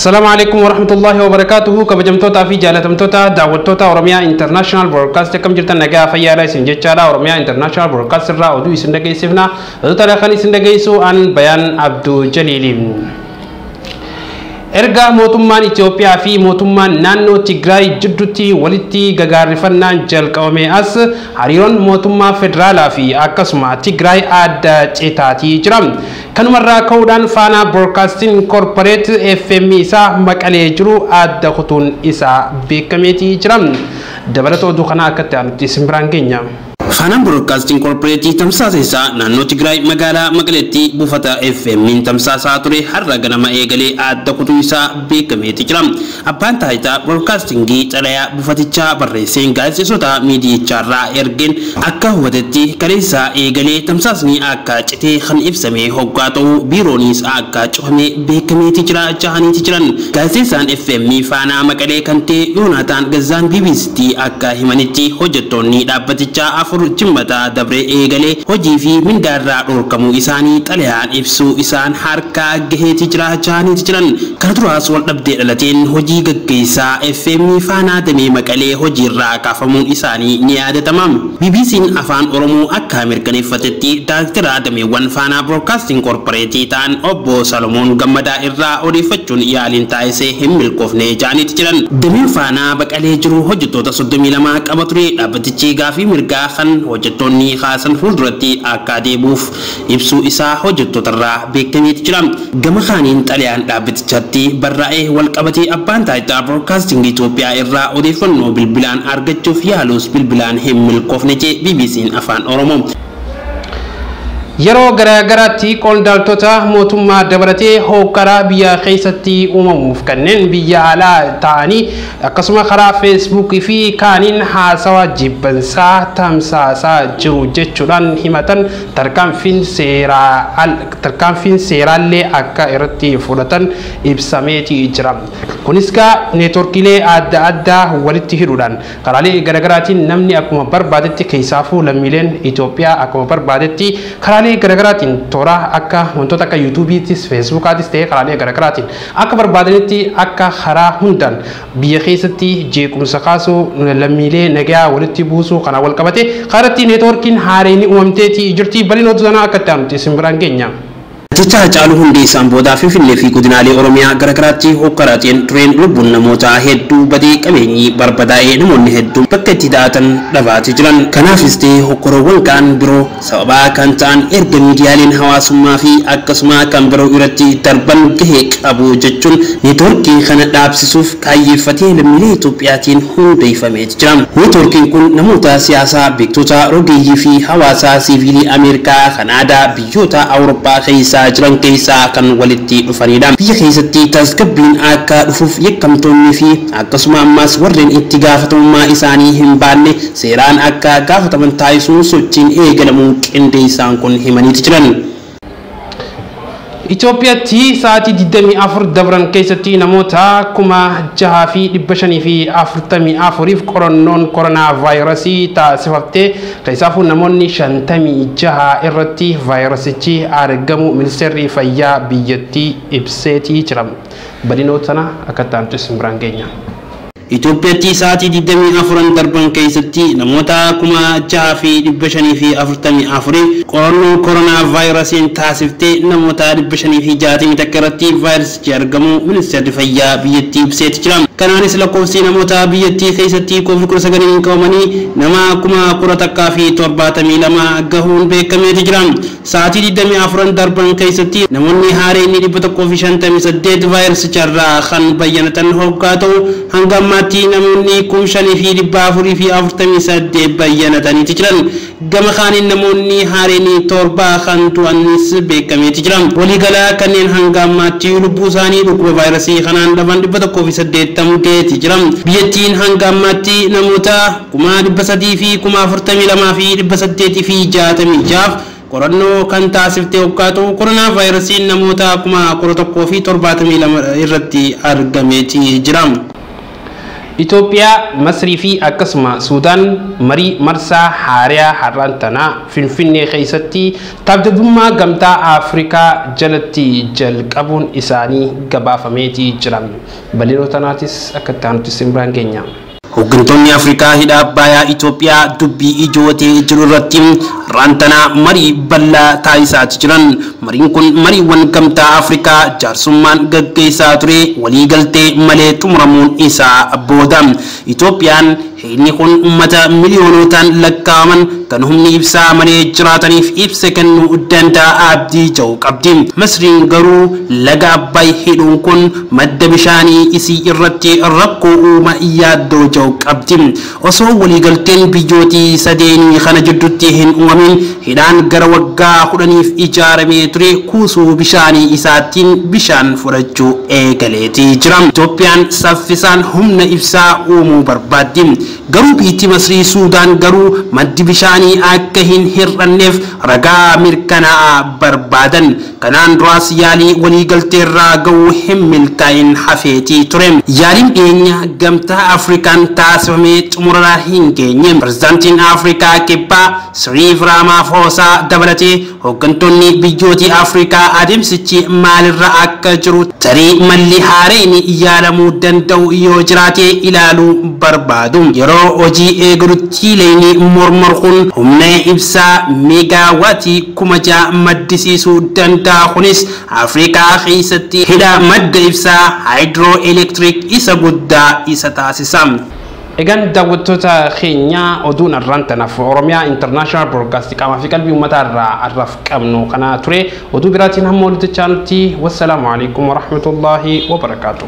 Assalaamu alaikum warahmatullahi wabarakatuhu. Kabajamtootaa fi jaalatamtoota daawwattoota Oromiyaa International Broadcast, akkam jirtan? Nagaa fayyaadha isin jechaadha. Oromiyaa International Broadcast irraa oduu isin dhageessifna. Oduu tana kan isin dhageessu an Bayaan Abduu Jaliili. Erga mootummaan Itoophiyaa fi mootummaan naannoo Tigraay jidduutti walitti gagaarrifannaan jalqabame as, hariiroon mootummaa federaalaa fi akkasuma Tigraay adda citaatii jira. Kanumarraa ka'uudhaan Faanaa Broadcasting Corporate FM isaa Maqalee jiru adda kutuun isaa beekameetii jira. Dabalata oduu kanaa akkatti aanutti isin biraan geenya. Faanaan Broadcasting Corporate tamsaasa isaa naannoo Tigraay magaalaa Maqaleetti buufata FM tamsaasaa ture har'a ganama eegalee adda kutuu isaa beekameeti jira. Abbaan taayitaa broadcastingii xalayaa buufatichaa barreesseen gaazexeessota miidiyichaarraa ergeen akka hubatetti, kaleessaa eegalee tamsaasni akka citee kan ibsame hoggaa ta'u, biiroonis akka cufame beekameeti jira jahaniiti jiran. Gaazexeessaan FM Faanaa Maqalee kan ta'e Yoonaataan Gazzaan BBCtti akka himanitti, hojjettoonni dhaabbatichaa 4 Jimmata dabree eegalee hojii fi mindaarraa dhorkamuu isaanii xalayaan ibsuu isaan harkaa gaheeti jira jahaniiti jiran. Kana duraas wal dhabdee dhalateen hojii gaggeessaa FM Faanaa damee Maqalee hojiirraa kaafamuun isaanii ni yaadatama. BBC'n Afaan Oromoo akka mirkaneeffatetti, daayirektara dameewwan Faanaa Broadcasting Corporate ta'an obbo Salomoon Gammadaa irraa odeeffachuun yaaliin taasisee hin milkoofne jahaniiti jiran. Dameen Faanaa Maqalee jiru hojjettoota 32 qaba ture. Dhaabbatichi gaafii mirgaa kan hojjettoonni kaasan fuulduratti akka deebuuf ibsuu isaa hojjettootarraa beekameeti jira. Gama kaaniin xalayaan dhaabbatichatti barraa'ee wal qabatee abbaan taayitaa broadcasting Itoophiyaa irraa odeeffannoo bilbilaan argachuuf yaalus bilbilaan hin milkoofne jee BBC'n Afaan Oromoo. Yeroo garaagaraatti qondaaltota mootummaa dabalatee hoogganaa biyya keessatti uumamuuf kanneen biyya alaa ta'anii akkasuma karaa Feesbuukii fi kaaniin haasawa jibbansaa tamsaasaa jiru jechuudhaan himatan, tarkaanfiin seeraallee akka irratti fudhatan ibsameeti jira. Kunis gaa neetworkiilee adda addaa walitti hidhuudhaan karaalee garaagaraatiin namni akkuma barbaadetti, keessaafuu lammiileen Itoophiyaa akkuma barbaadetti karaalee garaagaraatiin toora akka wantoota akka Yuutuubiitis, Feesbuukaatis ta'ee karaalee garaagaraatiin akka barbaadanitti akka karaa hundaan biyya keessatti jeequmsa kaasuu, lammiilee nagaa walitti buusuu kana wal qabate karatti neetworkiin haareen uumamteeti jirti. Bal'ina oduu sanaa akka itti aanutti isin biraan geenya. Jecha Hacaaluu Hundeessaan boodaa Finfinnee fi godinaalee Oromiyaa garaagaraatti hokkaraatiin tureen lubbuun namoota hedduu badee, qabeenyi barbadaa'ee, namoonni hedduun bakka itti daatan dhabaatee jiran. Kanaafis ta'e hokkoroowwan kaan biroo sababaa kan ta'an erga miidiyaaleen hawaasummaa fi akkasuma kan biroo irratti darban gahee qabu jechuun neetworkii kana dhaabsisuuf kaayyeeffatee lammiilee Itoophiyaatiin hundeeffamee jira. Neetworkiin kun namoota siyaasaa, beektota, rogeeyyii fi hawaasaa siivilii Ameerikaa, Kanaadaa, biyyoota Awurooppaa keessaa jiran keessaa kan walitti dhufanidha. Biyya keessatti tasgabbiin akka dhufuuf yakkamtoonni fi akkasuma ammas warreen itti gaafatamummaa isaanii hin baanne seeraan akka gaafataman taasisuun sochiin eegalamuu qindeessaan kun himaniiti jiran. Itoophiyaatti sa'aatii 24 dabran keessatti namoota 6544f qorannoon koronaa vaayirasii taasifattee, keessaafuu namoonni 56 irratti vaayirasichi argamu ministeerri fayyaa biyyattii ibseetii jira. Bal'inoo sana akka ta'antu isin biraan geenya. Itoophiyaatti sa'aatii 24 darban keessatti namoota 6544 qorannoo koronaa vaayirasiin taasiftee, namoota 561 irratti vaayirasichi argamu ministeerri fayyaa biyyattii ibseeti jira. Kanaanis lakkoofsi namoota biyyattii keessatti COVID-19 qabamanii nama 11,072 gahuun beekameeti jira. Sa'aatii 24 darban keessatti namoonni haareen 158 vaayirasicharraa kan bayyanatan hoggaa ta'u, hanga ammaatti namoonni 5448 bayyanataniiti jiran. Gama kaaniin namoonni haareen 7 kan du'anis beekameeti jira. Waliigalaa kanneen hanga ammaatti lubbuu isaanii dhukkuba vaayirasii kanaan dhaban 180 gaheeti jira. Biyyattiin hanga ammaatti namoota 342,866 qorannoo kan taasifte hoggaa ta'u, koronaa vaayirasiin namoota 11,072 irratti argameeti jira. Itoophiyaa, Masrii fi akkasuma Suudaan marii marsaa haariyaa har'aan tanaa Finfinnee keessatti taabjabummaa Gamtaa Afrikaa jalatti jalqabuun isaanii gabaafameetii jira. Bal'inoo tanaatis akka itti aanutti isin biraan geenya. Hooggantoonni Afrikaa hidha Abbayyaa Itoophiyaa dubbii ijoo ta'ee jiru irratti raantanaa marii bal'aa taasisaa jiran. Mariin kun mariiwwan Gamtaa Afrikaa jaarsummaan gaggeessaa ture waliigaltee malee xumuramuun isaa booda. Itoophiyaan hidhni kun uummata miliyoonotaan lakkaa'aman kan humni ibsaa malee jiraataniif ibsa kennuu danda'a abdii jedhu qabdi. Masriin garuu laga Abbaay hidhuun kun madda bishaanii isii irratti rakkoo uuma yaaddoo jedhu qabdi. Osoo waliigalteen biyyootii sadeenii kana jidduutti hin uumamin hidhaan gara waggaa 10f ijaaramee ture kuusuu bishaanii isaatiin bishaan fudhachuu eegaleetii jira. Itoophiyaan saffisaan humna ibsaa uumuu barbaaddi. Garuu biyyi Masrii Suudaan garuu maddi bishaanii akka hin hir'anneef ragaa mirkanaa'aa barbaadan. Kanaan duraas yaalii waliigalteerraa ga'uu hin milkaa'in hafeetii ture. Yaaliin dhiyeenya Gamtaa Afrikaan taasifamee xumurarraa hin geenye. Pirezidaantiin Afrikaa Kibbaa Siriif Raamaafoosaa dabalatee hooggantoonni biyyootii Afrikaa adeemsichi maalirra akka jiru tarii malli haareen yaalamuu danda'u yoo jiraate ilaaluu barbaadu. Yeroo hojii eegalutti leenii mormor kun humna ibsaa meegaawaatii 6,000 maddisiisuu danda'a. Kunis Afrikaa keessatti hidha madda ibsaa haayidroo elektiriik isa guddaa isa taasisa. Egaan daawwattoota keenya, oduun har'aan tanaaf Oromiyaa International Broadcast qaamaa fi qalbii uummataa irraa har'aaf qabnu kana ture. Oduu biraatiin hamma walitti chaanutti, wassalaamu alaikum warahmatullaahi wabarakaatuh.